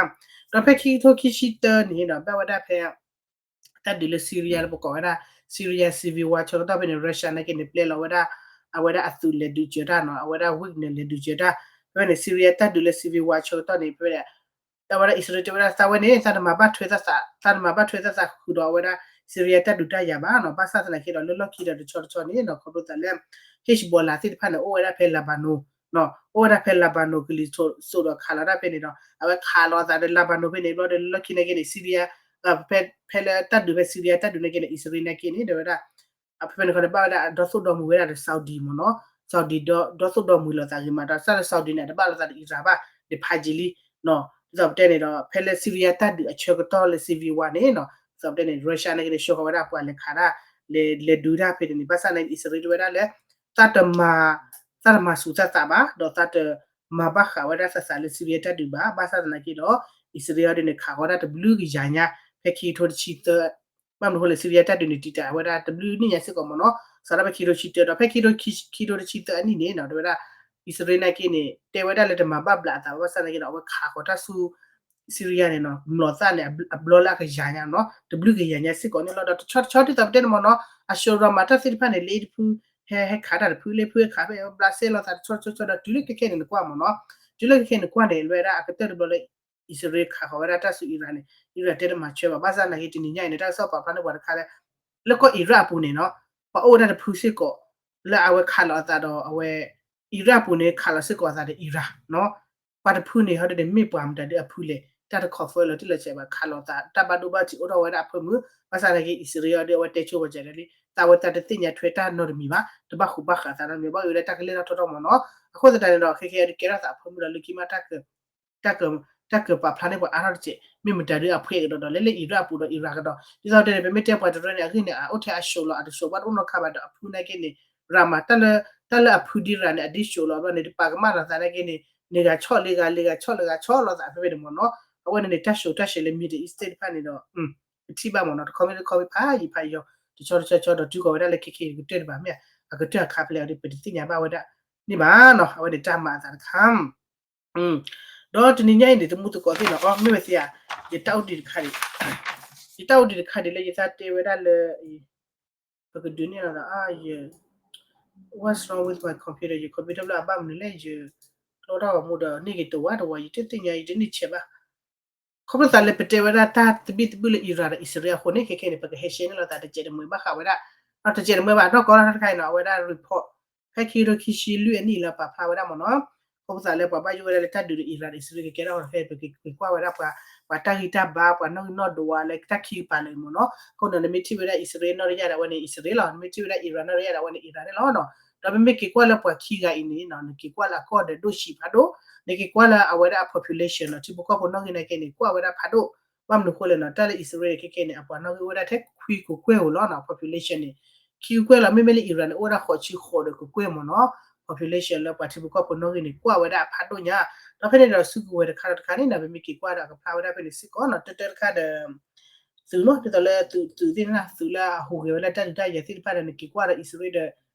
ဒီးဖဲခံကထိခံဆံတၢနံၣ်ဒီး ဘၣ်ဝဲဒၣ်ဖဲ တၢ်ဒုးလၢ Syria လၢပကိးဝဲဒၣ် Syria civil war ဆၢကတီၢ်ဖဲန့ၣ် Russia နာ်က့န့ၣ် ပျဲလီၤဝဲဒၣ် အဝဲဒၣ်အသုးလဲၤဒုးစၢၤတၢ်နီၤ, အဝဲဒၣ် Wagner လဲၤဒုးစၢၤတၢ်. ဖဲန့ၣ် Syria တၢ်ဒုးလၢ civil war ဆၢကတီၢ်န့ၣ် ဖဲ အဝဲဒၣ်အံၣ်စရ့လးတဲဝဲဒၣ်သးဝဲန့ၣ် သးတမၤဘၣ်ထွဲသးသး, သးတမၤဘၣ်ထွဲသးသးဃုာ်ဒီးအဝဲဒၣ် Syria တၢ်ဒုးတၢ်ယၤဘၣ်နီၤ. ဘၣ်ဆၣ်သနာ်က့ဒီး လၢလီၢ်ခံဒီးတဆီတဆီန့ၣ်နီၤ ခီဖျိသးလၢ Hezbollah သ့ၣ်တဖၣ်န့ၣ် အိၣ်ဝဲဒၣ်ဖဲ Lebanon နီၤ, အိၣ်ဝဲဒၣ်ဖဲ Lebanon ကလံၤစိးဒီးခးလီၤတၢ်ဖဲန့ၣ်ဒီး အဝဲခးလီၤအသးဒီး Lebanon ဖဲန့ၣ် ဘျီဒီးလၢလီၢ်ခံနာ်က့န့ၣ် Syria ဖဲ ဖဲလၢတၢ်ဒုးဖဲ Syria တၢ်ဒုးနာ်က့န့ၣ် အံၣ်စရ့လးနာ်က့န့ၣ် ဒီးဝဲဒၣ် ဖဲဖဲန့ၣ်ခီန့ၣ် ဘၣ်ဝဲဒၣ်အဒီသိၣ်ဒီမုၢ်ဝဲဒၣ်ဒီး Saudi မ့ၢ်နီၤ, Saudi ဒီ ဒီသိၣ်ဒီမုၢ်လိာ်သးဂ့ၤမး ဒီးစၢ်လၢ Saudi န့ၣ် တဘၣ်လိာ်သးဒီး Iran ဘၣ် ဒ်ဖးယံာ်လံ ဒ်သိးပတဲန့ၣ်ဒီး ဖဲလၢ Syria တၢ်ဒုးအဆၢကတီၢ်လၢ civil war န့ၣ်နီၤ ဒ်သိးပတဲန့ၣ် Russia နာ်က့န့ၣ် ဆှၢဃီၤဝဲဒၣ်ပှၤလဲၤခးတၢ် လဲၤ လဲၤဒုးတၢ်ဖဲန့ၣ်န့ၣ် ဘၣ်ဆၣ်နာ်က့ အံၣ်စရ့လးတဲဝဲဒၣ်လၢ သးတမၤ သးတမၤဆူးသးသးဘၣ် ဒီးသးတမၤဘၣ်ဃးဝဲဒၣ်သးသးလၢ Syria တၢ်ဒုးဘၣ်. ဘၣ်ဆၣ်သနာ်က့ဒီး အံၣ်စရ့လးဒ်န့ၣ် ခးဃီၤတၢ်တဘျုးကယၤညါ ဖဲခံကထိတဆံသၢ ဘၣ်မနုၤအဃိလဲၣ် Syria တၢ်ဒုးန့ၣ် တံာ်တာ်ဝဲဒၣ်တဘျုးနံၣ်ညါစ့ၢ်ကီးမ့ၢ်နီၤ, စးထီၣ်ဖဲခံကထိတဆံတၢ ဒီးဖဲခံကထိ ခံကထိတဆံသၢအနံၣ်န့ၣ်နီၤ တဲဝဲဒၣ် အံၣ်စရ့လးနာ်က့န့ၣ် တဲဝဲဒၣ်လၢတမၤဘၣ်ဘျးအသးဘၣ် ဘၣ်ဆၣ်သနာ်က့ဒီး အဝဲခးဃီၤတၢ်ဆူ Syria န့ၣ်နီၤ မျိာ်သၣ်န့ၣ် အဘျီလၢအကယၤညါနီၤ တဘျုးကယၤညါစ့ၢ်ကီးန့ၣ်လီၤ. ဒီးတဆီတဆီဒ်သိးပတဲန့ၣ်မ့ၢ်နီၤ အ Sharon မၤတၢ်သ့ၣ်တဖၣ်န့ၣ် လၢတဖု ဟဲ ဟဲခးတၢ်တဖု လၢဖုဟဲခးဖဲ ဘျးစဲလီၤသးတဆီတဆီဒီး တုၤလၢခဲခဲန့ၣ်နကွၢ်မ့ၢ်နီၤ, တုၤလၢခဲခဲနကွၢ်န့ၣ် လွဲဒၣ်အကတၢၢ်တဘျီလၢ အံၣ်စရ့လးခးဃီၤဝဲဒၣ်တၢ်ဆူ Iran န့ၣ် Iran တဲတမၤဆၢဘၣ်. ဘၣ်ဆၣ်သနာ်က့တနံၤညါအံၤန့ၣ် တၢ်ကစီၣ်ပာ်ဖျါန့ၢ်ပှၤတခါလၢ လၢကီၢ် Iraq အပူၤန့ၣ်နီၤ ပှၤအိၣ်ဝဲဒၣ်တဖုစ့ၢ်ကီး လၢအဝဲခးလီၤအသးဒီးအဝဲ Iraq အပူၤန့ၣ် ခးလီၤစ့ၢ်ကီးအသးဒီး Iran နီၤ, ပှၤတဖုန့ၣ် ဟီဒ်န့ၣ် မ့ၢ်ပှၤမတၤဒ်အဖုလဲၣ် တၢ်တ confirm လီၤတံၢ်လီၤဆဲးဘၣ် ခးလီၤသး တၢ်ဘၣ်ဒိဘၣ်ထံးအိၣ်ထီၣ်ဝဲဒၣ်အဖၢမုၢ်, ဘၣ်ဆၣ်သနာ်က့ အံၣ်စရ့လးဒ်အဝဲတဲဆိပှၤစဲးဒ်လံ သးဝဲသးတသ့ၣ်ညါထွဲတၢ်နီတမံၤဘၣ် တဘၣ်ဃူဘၣ်ဃးသးနီတမံၤ ဘၣ်အံၤဝဲဒၣ်တၢ်ကလဲၢ်ထီၣ်ထီထီၣ်မ့ၢ်နီၤ, အဃိသတးန့ၣ်ဒီး ခဲခဲအံၤဒ်ကဲထီၣ်သးအဖၢမုၢ်ဒီး လၢခံမး တၢ်က တၢ်ကပာ်ဖျါန့ၢ်ပှၤအါထီၣ်တစဲး မ့ၢ်မတၤဒ်အဖုကဒီးဒီး လၢလၢ Iraq အပူၤဒီး Iran ကဒီး ဒ်သိးတဲန့ၣ် ပမ့ၢ်တဲပှၤတရၢန့ၣ် အဂ့ၢ်န့ၣ် အအိၣ်ထဲအ Sharon လီၤ အတ Sharon ဘၣ်တအိၣ်နီတခါဘၣ်ဒီး အဖုနာ်က့န့ၣ် ရၤမး တၢ်လၢ တၢ်လၢအဖုဒ်ရၤန့ၣ် အဒ် Sharon လီၤဘျီန့ၣ် တပာ်ကမၣ်လီၤသးနာ်က့န့ၣ် န့ၢ်ဂၤဆီၣ်လ့ဂၤ လ့ဂၤဆီၣ်လၢဂၤဆီၣ်လီၤသးဖဲဖဲန့ၣ်မ့ၢ်နီၤ, အဝဲန့ၣ်န့ၣ် တၢ် Sharon တၢ် Sharon လၢ Middle East သ့ၣ်တဖၣ်န့ၣ်ဒီး ပထံၣ်ဘၣ်မ့ၢ်နီၤ တခီမ့ၢ်တခီမ့ၢ်ဖးယံၤဖးယီၤ တဆီတဆီဆီဒီး တုၤကီးဝဲဒၣ်လၢခဲခဲအံၤ ကတၢၢ်တဘၣ်မ့ၢ် အကတၢၢ်အခါဖဲလဲၣ်အီၤဒီး ပတသ့ၣ်ညါဘၣ်ဝဲဒၣ်န့ၣ်ဘၣ်နီၤ, အဝဲန့ၣ်တၢ်မၤအသးတခါ ဒီးတနံၤညါအံၤန့ၣ် တမူသကိးသ့ၣ်နီၤ အမ့ၢ်ဝဲသ့ဧါ, ယတၢ်အိၣ်ဒံးတခါဒံး, ယတၢ်အိၣ်ဒံးတခါဒံးလၢယသးတဲဝဲဒၣ်လၢ ပကဒုးန့ၢ်လီၤသး ယ what's wrong with my computer ယ computer ဘျီအဘၣ်မနုၤလဲၣ် ယ ကျီထီၣ်ဂီၤမူဒီး န့ၢ်က့ၤတဝါတဝါ ယတသ့ၣ်ညါ ယတန့ၢ်ဆဲးဘၣ် ခီဖျိသးလၢပတဲဝဲဒၣ်တၢ်သဘံၣ်သဘုၣ်လၢ Iran ဒီး အံၣ်စရ့လးအဃိန့ၣ် ခဲခဲန့ၣ် ပကဟဲရှဲန့ၢ်လီၤသးတစဲးတမှဲၤဘၣ်ဃးဝဲဒၣ်, ဒီးတစဲးတမှဲၤဘၣ် နီၢ်ကီၢ်လၢတၢ်တခါအံၤနီၤ အဝဲဒၣ် report ဖဲခံကထိခံဆံလွံၢ်အနံၣ်လၢပာ်ဖျါဝဲဒၣ်မ့ၢ်နီၤ, အဃိသးလၢပှၤဘၣ်ယိၣ်ဝဲဒၣ်လၢတၢ်ဒုးဒီး Iran ဒီး အံၣ်စရ့လးကကဲထီၣ်ဖဲ ပကကွၢ်ဝဲဒၣ်ပှၤ ပှၤတၢ်ဂံၢ်တၢ်ဘါ ပှၤနီၣ်ဂံၢ်နီၣ်ဒွးလၢတၢ်ခံကပၤလၢာ်မ့ၢ်နီၤ, အဃိန့ၣ် နမ့ၢ်ထံၣ်ဝဲဒၣ်အံၣ်စရ့လးနီၢ်တယၢ်ဒီး အဝဲန့ၣ်အံၣ်စရ့လးလီၤ, နမ့ၢ်ထံၣ်ဝဲဒၣ် Iran နီၢ်တယၢ်ဒီး အဝဲန့ၣ်အံၣ်စရ့လးလီၤနီၤ, ဒီးမ့မ့ၢ်က့ၤကွၢ်လၢပှၤခံဂၤအံၤန့ၣ်နီၤ နက့ၤကွၢ်လၢအကီၢ်ဒီးဒိၣ်ဆံးဖးဒိၣ်, နက့ၤကွၢ်လၢအဝဲဒၣ်အ population နီၤ ထံဖိကီၢ်ဖိနီၣ်ဂံၢ်နာ်က့န့ၣ် ကွၢ်ဝဲဒၣ်ဖးဒိၣ်, ဘၣ်မနုၤအဃိလဲၣ်နီၤ တၢ်လၢအံၣ်စရ့လးန့ၣ် ခဲခဲန့ၣ် အပှၤနီၣ်ဂံၢ်အိၣ်ဝဲဒၣ်ထဲခွံကကွဲၢ်ဧိၤလီၤနီၤ population န့ၣ် ခံကကွဲၢ်လီၤ, မ့မ့ၢ်လၢ Iran န့ၣ် အိၣ်ဝဲဒၣ်ဃိးဆံဃိးဒီးကကွဲၢ်မ့ၢ်နီၤ, population လၢပှၤထံဖိကီၢ်ဖိနီၣ်ဂံၢ်န့ၣ် ကွၢ်ဝဲဒၣ်အဖးဒိၣ်ညါ, ဒီးဖဲန့ၣ်ဒီးစုကဝဲၤတခါဒီးတခါန့ၣ်နီၤ ပမ့ၢ်က့ၤကွၢ်ဒီးအကဖျါဝဲဒၣ်ဖဲန့ၣ်စ့ၢ်ကီးနီၤ, တၢတၢတခါဒီး သုးမ့ၢ် ဒ်သိးလၢသုး သုးသ့ၣ်တဖၣ် သုးလၢအဟူးဂဲၤဝဲလၢတၢ်ဒုးတၢ်ယၤသ့ၣ်တဖၣ်ဒီး နက့ၤကွၢ်ဒီးအံၣ်စရ့လးဒီး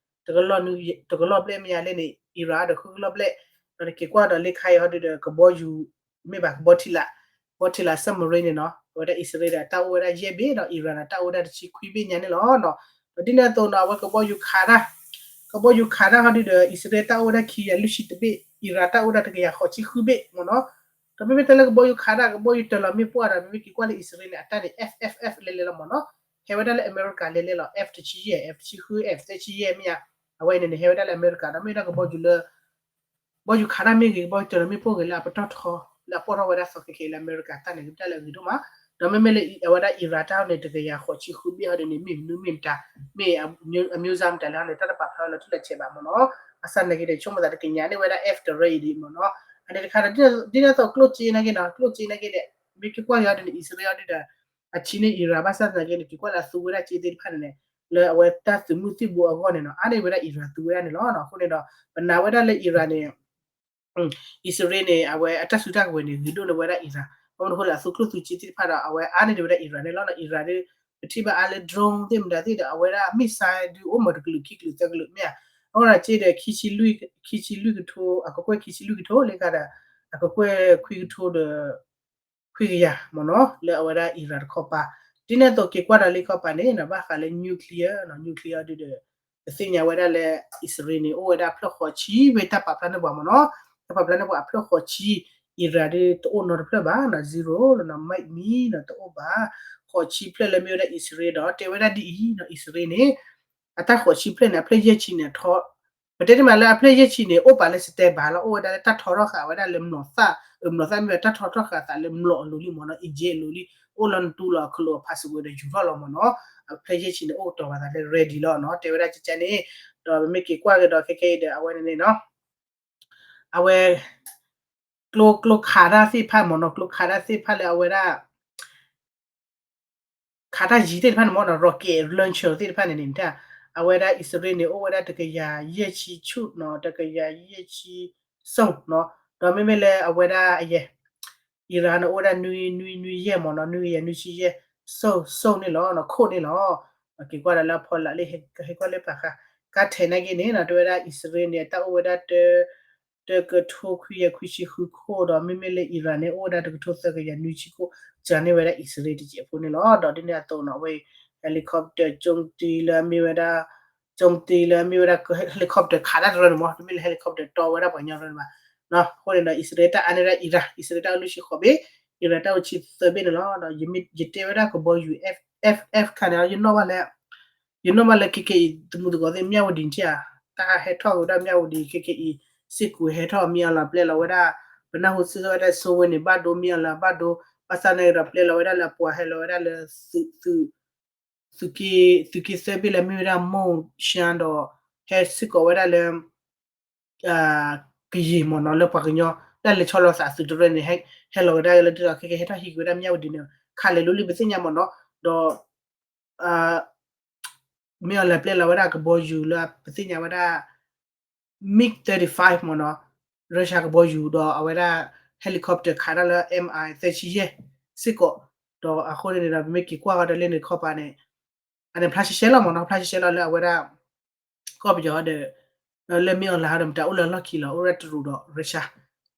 တကလီၢ်ဘျဲၣ်မ့ၢ်ယၤလဲၣ်န့ၣ် Iran ဒီးဃုကလီၢ်ဘျဲၣ်, ဒီးနက့ၤကွၢ်ဒီးလၢခါအံၤဟီဒုဒီး ကဘီယူၤ မ့ၢ်ဘၣ်ကဘီထံလာ်, ကဘီထံလာ် submarine န့ၣ်နီၤ အဝဲဒၣ်အံၣ်စရ့လးဒီး တၢ်အိၣ်ဝဲဒၣ်ယဲၢ်ဘ့ၣ်ဒီး Iran ဒီးတၢ်အိၣ်ဝဲဒၣ်တဆံခွံဘ့ၣ်ညါန့ၣ်လီၤနီၤ, ဒီးဒ်န့ၣ်အသိးနီၤ အဝဲကဘီယူၤခးတၢ် ကဘီယူၤခးတၢ်ဟီဒုဒီး အံၣ်စရ့လးတၢ်အိၣ်ဝဲဒၣ်ခံကယၤလွံၢ်ဆံတဘ့ၣ်, Iran တၢ်အိၣ်ဝဲဒၣ်တကယၤဃိးဆံဃုဘ့ၣ်မ့ၢ်နီၤ, ဒီးမ့မ့ၢ်တၢ်လၢကဘီယူၤခးတၢ် ကဘီယူၤတၢ်လီၤမ့ၣ်ပိၢ်ဒီး မ့မ့ၢ်က့ၤကွၢ်လၢအံၣ်စရ့လးန့ၣ် အတၢ်န့ၣ် F F F လဲၤလဲၤလီၤမ့ၢ်နီၤ, ဟဲဝဲဒၣ်လၢအမဲရကၤလဲၤလဲၤလီၤ F တဆံယဲၢ် F တဆံဃု F သၢဆံယဲၢ်မ့ၢ်ဧါ, အဝဲအံၤန့ၣ်န့ၣ် ဟဲဝဲဒၣ်လၢအမဲရကၤ ဒီးမ့ၢ်ဒၣ်ကဘီယူၤလၢ ကဘီယူၤခးတၢ်မ့ၢ်ဂ့ၤ ကဘီယူၤတၢ်လီၤမ့ၣ်ပိၢ်ဂ့ၤလၢအပတီၢ်ထီ လၢအပိၢ်ထီၣ်ဝဲဒၣ်သီခဲခဲအံၤလၢအမဲရကၤတၢ်န့ၣ် ကဘၣ်တၢ်လၢအဂ့ၤဒိၣ်မး, ဒီးမ့မ့ၢ်လၢအဝဲဒၣ်အံၣ်စရ့လးတၢ်န့ၣ် တကယၤဃိးဆံဃုဘ့ၣ်ဟီဒုန့ၣ် မ့ၢ်မနုၤမ့ၢ်မတၤ မ့ၢ်အမျိုးစားမတၤလဲၣ်ဟီန့ၣ် တၢ်တပာ်ဖျါဝဲလီၤတံၢ်လီၤဆဲးဘၣ်မ့ၢ်နီၤ, ဘၣ်ဆၣ်သနာ်က့ဒီး ဆိကမိၣ်သးတကညးန့ၢ်ဝဲဒၣ် F တရၢအံၤဒ်မ့ၢ်နီၤ, အန့ၣ်တခါဒီး ဒ်န့ၣ်အသိးကျိၣ်စ့နာ်က့နီၤ ကျိၣ်စ့နာ်က့ဒီး မ့ၢ်က့ၤကွၢ်ယၤဒ်န့ၣ် အံၣ်စရ့လးဒ်ဒီး အဆံးန့ၢ်အံၣ်စရ့လး ဘၣ်ဆၣ်သနာ်က့န့ၣ် က့ၤကွၢ်လၢအသူဝဲဒၣ်စ့သ့ၣ်တဖၣ်န့ၣ်န့ၣ် လၢအဝဲတၢ်သုးမုၢ်သံၣ်ဘိအဂီၢ်န့ၣ်နီၤ အါန့ၢ်ဝဲဒၣ် Iran သုးဝဲဒၣ်န့ၣ်လီၤ. အဃိန့ၣ်ဒီး ပနာ်ဝဲဒၣ်လၢ Iran န့ၣ် အံၣ်စရ့လးန့ၣ် အဝဲအတၢ်စုတၢ်ကဝဲၤန့ၣ် ဂ့ၤဒိၣ်န့ၢ်ဝဲဒၣ် Iran ဘၣ်မနုၤအဃိလဲၣ် အသုးကျိၣ်သုးစ့သ့ၣ်တဖၣ်ဒီး အဝဲအါန့ၢ်ဝဲဒၣ် Iran န့ၣ်လီၤ. Iran ဒ် ပထံၣ်ဘၣ်အါလၢ drone သ့ၣ်မတၤသ့ၣ်ဒီး အဝဲဒၣ် missile ဒုးအိၣ်မးတကလုာ်ခံကလုာ်သၢကလုာ်မ့ၢ်ဧါ. အဃိဒီးစ့ဒီး ခံဆံလွံၢ်ကထိ အကကွဲၢ်ခံဆံလွံၢ်ကထိလၢကဒီး အကကွဲၢ်ခွံကထိဒီး ခွံကယၤမ့ၢ်နီၤ လၢအဝဲဒၣ် Iran တခီပၤ ဒ်န့ၣ်အသိးက့ၤကွၢ်ဒီးလၢခီပၤန့ၣ် ဘၣ်ဃးလၢ nuclear နီၤ nuclear ဒုးဒီး ပသ့ၣ်ညါဝဲဒၣ်လၢ အံၣ်စရ့လးန့ၣ် အိၣ်ဝဲဒၣ်ဖျၢၣ်ဃိးဆံ ဖဲတၢ်ပာ်ဖျါန့ၢ်ပှၤမ့ၢ်နီၤ တၢ်ပာ်ဖျါန့ၢ်ပှၤအဖျၢၣ်ဃိးဆံ Iran ဒုးတအိၣ်နီတဖျၢၣ်ဘၣ်နီၤ zero လီၤနီၤ မ့ၢ်မံနီၤ တအိၣ်ဘၣ် ဃိးဆံဖျၢၣ်လၢမ့ၢ်ဝဲဒၣ်အံၣ်စရ့လးဒီး တဲဝဲဒၣ်ဒ်အံၤနီၤ အံၣ်စရ့လးန့ၣ် အတၢ်ဃိးဆံဖျၢၣ်န့ၣ် အဖျၢၣ်ယဲၢ်ဆံန့ၣ် ထီ ပတဲတမံၤလၢအဖျၢၣ်ယဲၢ်ဆံန့ၣ် အိၣ်ပာ်လၢ standby လီၤ အိၣ်ဝဲဒၣ်လၢတၢ်ထီထီၣ်ဃာ်ဝဲဒၣ်လၢမျိာ်သၣ် အမျိာ်သၣ်မ့ၢ်ဝဲတၢ်ထီထီၣ်ဃာ်သးလၢမျိာ်အလိၤလံမ့ၢ်နီၤ engine အလိၤလံ အိၣ်လီၤနတူလီၤအကလိၤအဖးစံးဝဲဒီးယူၤထီၣ်လီၤမ့ၢ်နီၤ အဖျၢၣ်ယဲၢ်ဆံန့ၣ် အိၣ်ကတီၤပာ်သးလၢ ready လီၤနီၤ တဲဝဲဒၣ်ကကန့ၣ် ဒီးပမ့ၢ်က့ၤကွၢ်ကဒီးခဲခဲအံၤဒီး အဝဲန့ၣ်န့ၣ်နီၤ အဝဲ ကျိ ကျိခးတၢ်သ့ၣ်တဖၣ်မ့ၢ်နီၤ ကျိခးတၢ်သ့ၣ်တဖၣ်လၢအဝဲဒၣ် ခးတၢ်ယံၤသ့ၣ်တဖၣ်န့ၣ်မ့ၢ်နီၤ rocket launcher သ့ၣ်တဖၣ်န့ၣ်န့ၣ် အဝဲဒၣ်အံၣ်စရ့လးန့ၣ် အိၣ်ဝဲဒၣ်တကယၤယဲၢ်ဆံဆူၣ်နီၤ တကယၤယဲၢ်ဆံစိၣ်နီၤ ဒီးမ့မ့ၢ်လၢအဝဲဒၣ်အယဲၢ် Iran န့ၣ် အိၣ်ဝဲဒၣ်နွံနွံနွံယဲၢ်မ့ၢ်နီၤ နွံကယၤနွံဆံယဲၢ် စိၣ်စိၣ်န့ၣ်လီၤ ခိၣ်န့ၣ်လီၤ က့ၤကွၢ်ဒီးလၢအဖီလာ်လၢဟဲကွၢ်လၢပာ်ဃာ် ကါထဲးနာ်က့န့ၣ်နီၤ တဲဝဲဒၣ်အံၣ်စရ့လးန့ၣ် အတၢ်အိၣ်ဝဲဒၣ်တ တကထိခွံကယၤခွံဆံဃုခိၣ်ဒီး မ့မ့ၢ်လၢ Iran န့ၣ် အိၣ်ဝဲဒၣ်တကထိသၢကယၤနွံဆံခိၣ် စှၤန့ၢ်ဝဲဒၣ်အံၣ်စရ့လးတစဲးဖိန့ၣ်လီၤ. ဒီးဒ်န့ၣ်အသိးနီၤ အဝဲ helicopter ကၠိတံလၢအမ့ၢ်ဝဲဒၣ် ကၠိတံလၢအမ့ၢ်ဝဲဒၣ် helicopter ခးတၢ်တရၢန့ၣ်မ့ၢ် တမ့ၢ်လၢ helicopter တီဝဲဒၣ်ပှၤကညီတရၢန့ၣ်ဘၣ်. အဃိန့ၣ်ဒီး အံၣ်စရ့လးတၢ်အါန့ၢ်ဒၣ် Iran အံၣ်စရ့လးတၢ်အိၣ်လၢဆံဃိးဘ့ၣ် Iran တၢ်အိၣ်ဆံသၢဘ့ၣ်န့ၣ်လီၤ. ဒီးယတဲဝဲဒၣ်ကဘီယူၤ F F F ခါန့ၣ် ယနီၣ်ဘၣ်လၢ ယနီၣ်ဘၣ်လၢခဲကနံၣ်အံၤ သမူသကိးသ့ၣ် မၠၣ်ဝတံၤထံၣ်ဧါ တၢ်ဟဲထီၣ်က့ၤဝဲဒၣ်မၠၣ်ဝတံၤ ခဲကနံၣ်အံၤ စ့ၢ်ကီးဟဲထီၣ်မ့ၢ်အီၤလီၤပျဲလီၤဝဲဒၣ် ပနၢ်ဟူစ့ၢ်ကီးဝဲဒၣ် စိဝဲန့ၣ် ဘၣ်ဒိ မ့ၢ်အီၤလီၤဘၣ်ဒိ ဘၣ်ဆၣ်န့ၣ်ဒီးပျဲလီၤဝဲဒၣ်လၢအပှၤဟဲလီၤဝဲဒၣ်လၢ သုးက့သၢဘ့ၣ်လၢမ့ၢ်ဝဲဒၣ် မိၢ်ရှါဒီး ဟဲစ့ၢ်ကီးဝဲဒၣ်လၢ ကယံၤမ့ၢ်နီၤ လၢပှၤကညီ တၢ်လဲၤဆီလီၤသးသုးတရၢန့ၣ် ဟဲလီၤဝဲဒၣ်လၢဒ်သိးခဲကနံၣ် ဟဲထီၣ်ဟံးက့ၤဝဲဒၣ်မၠၣ်ဝတံၤန့ၣ် ခးလဲၤလိလံပသ့ၣ်ညါမ့ၢ်နီၤ ဒီး မ့ၢ်အီၤလဲၤပျဲလီၤဝဲဒၣ်ကဘီယူၤလၢပသ့ၣ်ညါဝဲဒၣ် MiG thirty-five မ့ၢ်နီၤ Russia ကဘီယူၤဒီးအဝဲဒၣ် helicopter ခးတၢ်လၢ M I သၢဆံယဲၢ် စ့ၢ်ကီး ဒီးအဃိန့ၣ်ဒီး ပမ့ၢ်က့ၤကွၢ်ဃီဒီးလၢန့ၣ်ခီပၤန့ၣ် အန့ၣ်ဖျါရှဲရှဲလီၤမ့ၢ်နီၤ ဖျါရှဲရှဲလီၤလၢအဝဲဒၣ် ကီၢ်ပယီၤဒီး လၢမ့ၢ်အီၤလဲၤဒီး မတၤအိၣ်လၢအလီၢ်ခံလီၤ အိၣ်ဝဲဒၣ်တရူးဒီး Russia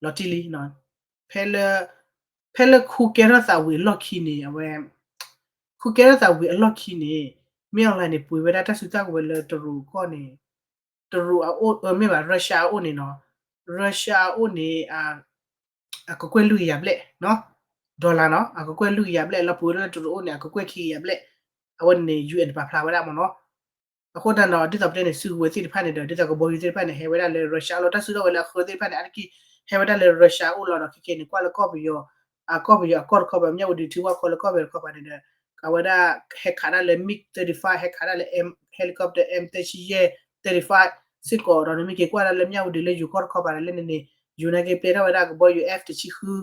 လီၤတံၢ်လံ ဖဲလၢ ဖဲလၢခူကဲထီၣ်သးဝံၤအလီၢ်ခံန့ၣ် အဝဲ ခူကဲထီၣ်သးဝံၤအလီၢ်ခံန့ၣ် မ့ၢ်အီၤလဲၤန့ၣ် ပှ့ၤဝဲဒၣ်တၢ်စုတၢ်ကဝဲၤလၢတရူးကီၢ်န့ၣ် တရူးအအိၣ် မ့ၢ်ဘၣ် Russia အအိၣ်န့ၣ်နီၤ Russia အအိၣ်န့ၣ် အကကွဲၢ်လွံၢ်ကယၤဘျဲၣ် dollar နီၤ အကကွဲၢ်လွံၢ်ကယၤဘျဲၣ် လီၤပှ့ၤဝဲဒၣ်လၢတရူးအအိၣ်န့ၣ် အကကွဲၢ်ခံကယၤဘျဲၣ် အဝဲန့ၣ် UN ပာ်ဖျါဝဲဒၣ်မ့ၢ်နီၤ အဃိသတးဒီး ဒ်သိးပတဲန့ၣ် စုကဝဲၤသ့ၣ်တဖၣ်န့ၣ်ဒီး ဒ်သိးကဘီယူၤသ့ၣ်တဖၣ်န့ၣ် ဟဲဝဲဒၣ်လၢ Russia အလီၢ် တၢ်စုထီၣ်ဝဲလၢအဃၢသ့ၣ်တဖၣ်န့ၣ် အါတက့ၢ် ဟဲဝဲဒၣ်လၢ Russia အအိၣ်လီၤဒီး ခဲကနံၣ်န့ၣ် ကွၢ်လၢကီၢ်ပယီၤ အကီၢ်ပယီၤအကီၢ်တခီပၤ မၠၣ်ဝတံၤထံဝၣ်ကီၢ်လၢကီၢ်ပယီၤတခီပၤန့ၣ်ဒီး အဝဲဒၣ်ဟဲခးဒၣ်လၢ MiG thirty-five ဟဲခးဒၣ်လၢ M helicopter M သၢဆံယဲၢ် thirty-five စ့ၢ်ကီးဒီး နမ့ၢ်က့ၤကွၢ်ဒၣ်လၢမၠၣ်ဝတံၤလၢယိၤကီၢ်တခီပၤဒီး လၢန့ၣ်န့ၣ် ယိၤနာ်က့ၤပျဲထီၣ်ဝဲဒၣ်ကဘီယူၤ F တဆံဃု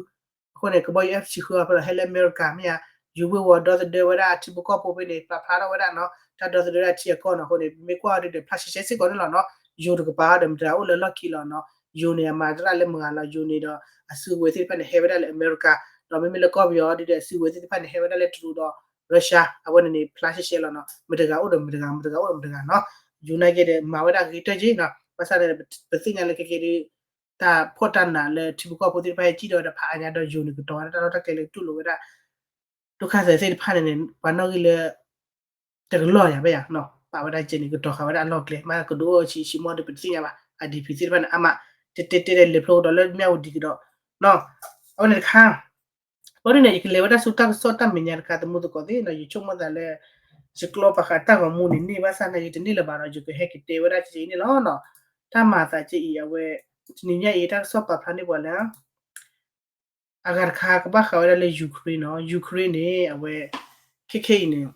အဃိန့ၣ် ကဘီယူၤ F တဆံဃုအဖဲလီၤ ဟဲလၢအမဲရကၤမ့ၢ်ဧါ ယိၤဝ့ၢ်ဝီၤဒီသဒၢဝဲဒၣ်ထံဖိကီၢ်ဖိဖဲန့ၣ် ပာ်ဖျါထီၣ်ဝဲဒၣ်နီၤ တၢ်ဒီသဒၢဒၣ်ထံအကီၢ်နီၤ အဃိန့ၣ် မ့ၢ်ကွၢ်အီၤဒ်ဒီး ဖျါရှဲရှဲစ့ၢ်ကီးန့ၣ်လီၤနီၤ ယိၤတကပၤအီၤဒီး မတၤအိၣ်လၢအလီၢ်ခံလီၤနီၤ ယိၤန့ၣ် အမၤသရၣ်လၢမဂၤလီၤ ယိၤန့ၣ်ဒီး အစုကဝဲၤသ့ၣ်တဖၣ်န့ၣ် ဟဲဝဲဒၣ်လၢအမဲရကၤ ဒီးမ့မ့ၢ်လၢကီၢ်ပယီၤအီၤဒ်ဒီး အစုကဝဲၤသ့ၣ်တဖၣ်န့ၣ် ဟဲဝဲဒၣ်လၢတရူးဒီး Russia အဝဲန့ၣ်န့ၣ် ဖျါရှဲရှဲလီၤနီၤ မတၤဂၤအိၣ်ဒီးမတၤဂၤ မတၤဂၤအိၣ်ဒီးမတၤဂၤနီၤ ယိၤနာ်က့ၤဒီး မၤဝဲဒၣ်ဂ့ၤတၢၢ်က့ၤနီၤ ဘၣ်ဆၣ်န့ၣ် ပသ့ၣ်ညါလၢခဲကနံၣ်ဒီး တၢ်ဖှီၣ်တၢ်နးလၢထံဖိကီၢ်ဖိသ့ၣ်တဖၣ်ဟဲစံၣ်ဒီးဝဲဒၣ်ဖးအါညါဒီးယိၤန့ၣ် ကတီၤဝဲဒၣ်တၢ်လီၢ်တၢ်ကျဲလၢကတူၢ်လိာ်ဝဲဒၣ် ဒုက္ခသည်သ့ၣ်တဖၣ်န့ၣ်န့ၣ် ပှၤနီၣ်ဂံၢ်လၢ တကလီၢ်ယၤဘၣ်ယၤ ပာ်ဝဲဒၣ်ကဲန့ၣ် ကတီၤဃာ်ဝဲဒၣ်အလီၢ်ကျဲ မ့ၢ်ကဒုးအိၣ်ဆံးဆံးမီၢ်ဒီး ပတသ့ၣ်ညါဘၣ် IDP သ့ၣ်တဖၣ်န့ၣ် အါမး တဲတဲတဲလဲၤဖျိကဒီးလၢမၠၣ်ဝတံၤကဒီး အဝဲန့ၣ်တခါ ဘၣ်ဒ်န့ၣ် ယကလဲၤဝဲဒၣ်ဆူတၢ်ကစီၣ်တၢ်မဲာ်ညါတခါ သမူသကိးသ့ၣ်နီၤ ယဆိကမိၣ်သးလၢ ယကျိပာ်ဃာ်တၢ်ဂီၤမူန့ၣ်န့ၢ်ဘၣ်ဆၣ်သနာ်က့ ယတန့ၢ်လၢၤဘၣ်ဒီး ယကဟဲက့ၤတဲဝဲဒၣ်ကဲအံၤန့ၣ်လီၤနီၤ တၢ်မၤအသးကဲအံၤ အဝဲ တနံၤညါအံၤ တၢ်ကစီၣ်ပာ်ဖျါန့ၢ်ပှၤလၢ အဂၤတခါကဘၣ်ဃးဝဲဒၣ်လၢ Ukraine နီၤ Ukraine န့ၣ် အဝဲ ခဲခဲအံၤန့ၣ်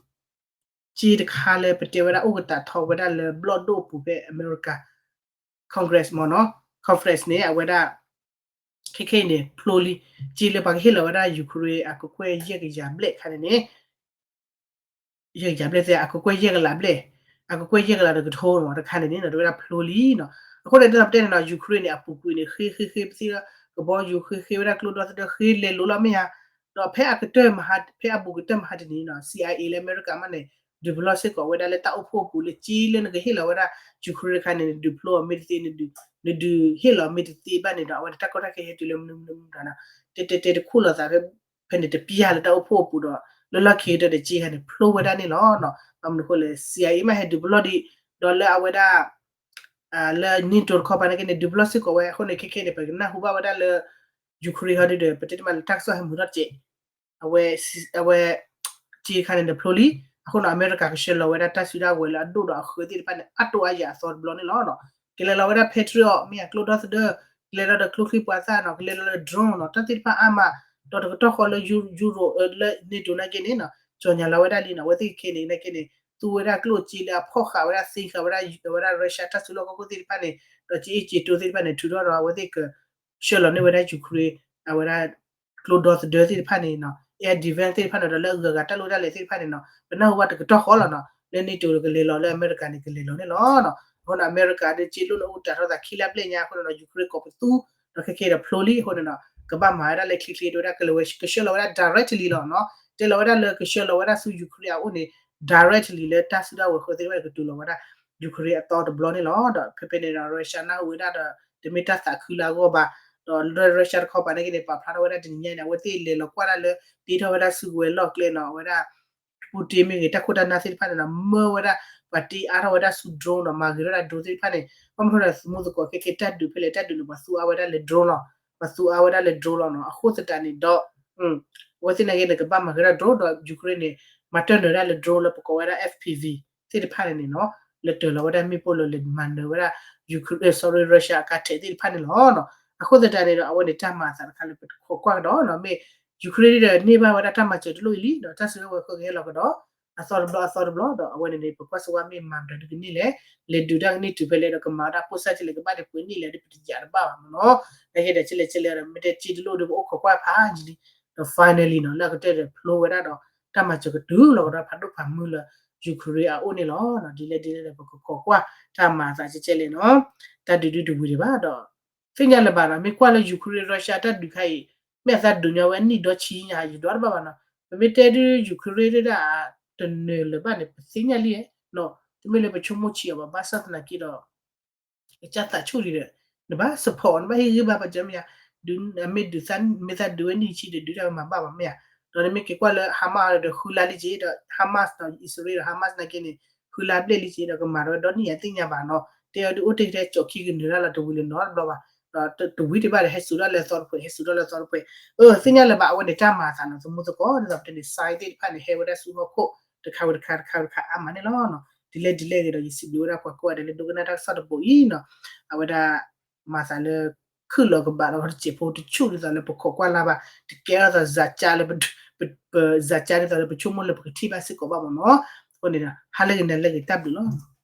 က့တခါလၢပတဲဝဲဒၣ်အိၣ်ကတးထီဝဲဒၣ်လၢဘျီၣ်ဒိၣ်အပူၤဖဲအမဲရကၤ Congress မ့ၢ်နီၤ Conference န့ၣ် အဝဲဒၣ် ခဲခဲအံၤန့ၣ် ဖျိလံ က့လၢပှၤကဟ့ၣ်လီၤဝဲဒၣ် Ukraine အကကွဲၢ်ယဲၢ်ကယၤဘျဲၣ်ခါန့ၣ်န့ၣ် ယဲၢ်ကယၤဘျဲၣ်သ့ အကကွဲၢ်ယဲၢ်ကလးဘျဲၣ် အကကွဲၢ်ယဲၢ်ကလးတကထိမး တခါန့ၣ်န့ၣ်နီၤ တဝဲဒၣ်ဖျိလံနီၤ. အဃိန့ၣ် ဒ်သိးပတဲန့ၣ်နီၤ Ukraine န့ၣ် အပူၤကွံာ်န့ၣ် ဃ့ဃ့ဃ့ပသံလၢ ကဘီယူၤ ဃ့ဃ့ဝဲဒၣ်ကျိဒီသဒၢ ဃ့လဲၤလိၤလီၤမ့ၢ်ဧါ, ဒီးဖဲအကတၢၢ်မဟါ ဖဲအဘူးကတၢၢ်မဟါတနံၤနီၤ CIA လၢအမဲရကၤမးန့ၣ် ဒုးပလီၢ်စ့ၢ်ကီးဝဲဒၣ်လၢတၢ်အိၣ်ဖှိၣ်အပူၤလၢကၠ့လၢနကဟ့ၣ်လီၤဝဲဒၣ် Ukraine တခါန့ၣ် နဒုးဖျိအီၤမ့ၢ်တသ့ နဒုးဟ့ၣ်လီၤမ့ၢ်တသ့ဘၣ်န့ၣ်ဒီး အဝဲဒၣ်တၢ်ကီတၢ်ခဲဟဲတုၤလၢမနုၤမနုၤမနုၤနီၤ တဲတဲတဲတခူၣ်လိာ်သးဖဲ ဖဲန့ၣ်တပျၢ်လၢတၢ်အိၣ်ဖှိၣ်အပူၤဒီး လၢလီၢ်ခံကတၢၢ်ဒီးကၠ့ခါန့ၣ် ဖျိဝဲဒၣ်န့ၣ်လီၤနီၤ. ဘၣ်မနုၤအဃိလဲၣ် CIA မးဟဲဒုးပလီၢ်ဒံး ဒီးလၢအဝဲဒၣ် လၢ NATO တခီပၤန့ၣ်က့န့ၣ် ဒုးပလီၢ်စ့ၢ်ကီးဝဲ အဃိန့ၣ် ခဲခဲန့ၣ် ပကနၢ်ဟူဘၣ်ဝဲဒၣ်လၢ Ukraine ဟီဒုဒီး ပတဲတမးလၢတၢ်ကစီၣ်ဟဲမုာ်ထီၣ်တက့ၢ် အဝဲ အဝဲ ကၠ့ခါန့ၣ်ဒီးဖျိလံ. အဃိန့ၣ် အမဲရကၤကဆှၢလီၤဝဲဒၣ်တၢ်စုတၢ်ဝဲၤလၢအဒိၣ်ဒီးအဃၢၤသ့ၣ်တဖၣ်န့ၣ် အါတိၢ်အါယၤအသီတဘျီန့ၣ်လီၤ. ကလဲၤလီၤဝဲဒၣ် Patriot မ့ၢ်ဧါ ကျိဒီသဒၢ, ကလဲၤလီၤဒီးကျိချံပှၤသၣ်နီၤ, ကလဲၤလီၤဒီး drone နီၤ, တၢ်သ့ၣ်တဖၣ်အါမး, ဒီးတကတီၢ်ဃီလၢ Euro လၢ NATO နာ်က့န့ၣ်နီၤ, ကၠီၣ်ညါလီၤဝဲဒၣ်လံနီၤ, အဝဲသ့ၣ်ခဲန့ၣ်နာ်က့န့ၣ် သူဝဲဒၣ်ကျိၣ်စ့လၢအဖီၣ်ဃာ်ဝဲဒၣ် သ့ဃာ်ဝဲဒၣ် အဝဲဒၣ် Russia တၢ်စုလီၢ်ခီၣ်ခိၣ်သ့ၣ်တဖၣ်န့ၣ်, ဒီးကၠ့အ့ၣ်ကၠ့တိသ့ၣ်တဖၣ်န့ၣ် ထုးထီၣ်ဒီးအဝဲသ့ၣ်က ဆှၢလီၤန့ၢ်ဝဲဒၣ် Ukraine အဝဲဒၣ် ကျိဒီသဒၢသ့ၣ်တဖၣ်န့ၣ်နီၤ, air defense သ့ၣ်တဖၣ်န့ၣ်ဒီး လၢအဂုၤအဂၤတၢ်လိၣ်တၢ်လဲၤသ့ၣ်တဖၣ်န့ၣ်နီၤ, ပနၢ်ဟူဘၣ်တကတီၢ်ဃီလီၤနီၤ, လၢ NATO ကလဲၤလီၤ လၢအမဲရကၤန့ၣ် ကလဲၤလီၤန့ၣ်လီၤ. အဃိန့ၣ် အမဲရကၤဒီးကၠ့လိၣ်န့ၣ်အိၣ်တၢ်ထီၣ်သးခံလါဘျဲၣ်ညါအဃိန့ၣ်ဒီး Ukraine ကိးပသူ, ဒီးခဲခဲဒီးဖျိလံအဃိန့ၣ်ဒီး ကဘၣ်မၤဝဲဒၣ်လၢချ့ချ့ တဲဝဲဒၣ်ကလဲၤဝဲကဆှၢလီၤဝဲဒၣ် directly လီၤနီၤ, တဲလီၤဝဲဒၢလၢကဆှၢလီၤဝဲဒၣ်ဆူ Ukraine အအိၣ်န့ၣ် directly လၢတၢ်စုဒၣ်ဝဲၤဃၢၤသ့ၣ်တဖၣ်န့ၣ် ကတုၤလီၤဝဲဒၣ် Ukraine အသီတဘျီန့ၣ်လီၤ. ဒီးဖဲဖဲန့ၣ်ဒီး Russia နၢ်ဟူဝဲဒၣ်ဒီး တမ့ၢ်တၢ်သးခုလၢအဂီၢ်ဘၣ်, ဒီးလၢ Russia တခီပၤန့ၣ်က့န့ၣ် ပာ်ဖျါထီၣ်ဝဲဒၣ်တနံၤညါန့ၣ် အဝဲသ့ၣ်လဲၤလီၤကွၢ်ဒၣ်လၢ တ့ထီၣ်ဝဲဒၣ်စုကဝဲၤလီၢ်ကျဲနီၤ, အဝဲဒၣ် Putin မ့ၢ်ဂ့ၤ တၢ်ခိၣ်တၢ်နၢ်သ့ၣ်တဖၣ်န့ၣ်ဒီး မၢဝဲဒၣ် ပှၤတ့အါထီၣ်ဝဲဒၣ်ဆူ drone ဒီး မၤဂ့ၤထီၣ်ဒၣ် drone သ့ၣ်တဖၣ်န့ၣ်, ဘၣ်မနုၤအဃိဒီး သမူသကိးခဲခဲတၢ်ဒုးဖဲလဲၣ် တၢ်ဒုးန့ၣ် ပှၤသူအါဝဲဒၣ်လၢ drone လီၤ, ပှၤသူအါဝဲဒၣ်လၢ drone လီၤနီၤ. အဃိသတးန့ၣ်ဒီး အဝဲသ့ၣ်နာ်က့န့ၣ် ကဘၣ်မၤဂ့ၤထီၣ် drone ဒီး Ukraine န့ၣ် မၤတၢ်နၢၤဒၣ်လၢ drone လၢပကိးဝဲဒၣ် FPV သ့ၣ်တဖၣ်န့ၣ်နီၤ, လၢတၢၤလီၤဝဲဒၣ်မ့ၣ်ပိၢ်လၢလဲၤမၤနၢၤဝဲဒၣ် Ukraine, sorry, Russia အကါထဲးသ့ၣ်တဖၣ်န့ၣ်လီၤ. အဃိသတးန့ၣ်ဒီး အဝဲန့ၣ်တၢ်မၤအသးတခါလၢပခိးကွၢ်ကဒီးနီၤ, မ့ၢ် Ukraine ဒီးန့ၢ်ဘၣ်ဝဲဒၣ်တၢ်မၤစၢၤတလိၣ်အံၤလံ, ဒီးတၢ်စုကဝဲၤဃၢၤကဟဲလီၤကဒီး အသီတဘျီအသီတဘျီ, ဒီးအဝဲန့ၣ်န့ၣ် ပကွၢ်စၢၤဝဲမ့ၢ်မၤမတၤဒုကန့ၢ်လဲၣ်, လဲၤဒုးတၢ်ကန့ၢ်တုၤဖဲလဲၣ်ဒီး ကမၤဝဲဒၣ်ပိၢ်စၢ်ကလဲၣ် ကဘၣ်န့ၣ်ပှဲၤန့ၢ်လဲၣ်ဒီး ပတယာ်တဘၣ်ဘၣ်မ့ၢ်နီၤ. နာ်က့ဒီး ကလဲၤကလဲၤဒီး မ့ၢ်တဲကၠ့တလိၣ်ဒီး ပအိၣ်ခိးကွၢ်ဖးယံာ်လံ, ဒီး finally နီၤ လၢအကတၢၢ်ဒီးဖျိဝဲဒၣ်ဒီး တၢ်မၤစၢၤကတုၤလီၤကဒီးဖးဒိၣ်ဖးမုၢ်လၢ Ukraine အအိၣ်န့ၣ်လီၤ. ဒ်လဲၣ်ဒ်လဲၣ်ဒီး ပကခိးကွၢ်တၢ်မၤအသးကဲကဲလဲၣ်နီၤ, တၢ်ဒုးဒုတဝံၤဒံးဘၣ်ဒီး သ့ၣ်ညါလၢၤဘၣ်နီၤ, မ့ၢ်ကွၢ်လၢ Ukraine Russia တၢ်ဒုးခါအံၤ မ့ၢ်အသးဒုးညီဝဲနံၣ်ဒီဆံညါ ယဒွးတဘၣ်ဘၣ်နီၤ. ပမ့ၢ်တဲဒု Ukraine ဒၣ်တနၢၤလၢၤဘၣ်န့ၣ် ပသ့ၣ်ညါလံနီၤ, တမ့ၢ်လၢပဆိကမိၣ်ဆံးအီၤဘၣ် ဘၣ်ဆၣ်သနာ်က့ဒီး ကစၢ်သးဆူၣ်လံဒီး နဘၣ် support နဘၣ်ဟ့ၣ်ဂံၢ်ဘါပှၤကညီမ့ၢ်ဧါ, ဒုး မ့ၢ်ဒုးသး မ့ၢ်သးဒုးဝဲနံၣ်ဆံဒီး ဒုးတၢ်မၤဘၣ်ဘၣ်မ့ၢ်ဧါ. ဒီးနမ့ၢ်က့ၤကွၢ်လၢ Hamas ဒီးဃုလါလံက့ၤဒီး Hamas ဒီး အံၣ်စရ့လးဒီး Hamas နာ်က့န့ၣ် ဃုလါဘျဲၣ်လံက့ၤဒီး ကမၤဒီးဝဲဒီနံၣ်ယၤသ့ၣ်ညါဘၣ်နီၤ, တဲအီၤဒုးအိၣ်တ့ၢ်ကတဲကၠီၣ်ခံကနၢၤတၢ်လီၤ တဝံၤလၢၤနီတဘျီဘၣ်, ဒီးတဝံၤတဘၣ်ဒီး ဟဲစူၤထီၣ်လၢအသီတဖှဲး ဟဲစူၤထီၣ်လၢအသီတဖှဲး, အၢ သ့ၣ်ညါလၢၤဘၣ် အဝဲန့ၣ်တၢ်မၤအသးနီၤ သမူသကိး ဒ်သိးပတဲန့ၣ် sign သ့ၣ်တဖၣ်န့ၣ် ဟဲဝဲဒၣ်ဆူဟီၣ်ခိၣ် တခါဝံၤတခါ တခါဝံၤတခါအါမးန့ၣ်လီၤ. ဒ်လဲၣ်ဒ်လဲၣ်ဂ့ၤဒီး ယစံးဘျုးဝဲဒၣ်ပှၤကိးဂၤဒဲးလၢဒိကနၣ်တၢ်ကစီၣ်တဘိအံၤနီၤ, အဝဲဒၣ် မၤသးလၢ ခုၣ်လီၤကဘၣ်ဒီးတစဲးဖိတဆူၣ်ဒ်သိးလၢပခိးကွၢ်လၢ်ဘၣ်, တကဲထီၣ်သး ဇာတ်ကြား လၢ ပ ဇာတ်ကြား ဒ်သိးလၢပဆိကမိၣ်လၢပကထံၣ်ဘၣ်စ့ၢ်ကီးဘၣ်မ့ၢ်နီၤ. အဃိန့ၣ်ဒီး ဟါလၢဂ့ၤနၤလၢဂ့ၤ တၢ်ဘျုးလီၤ.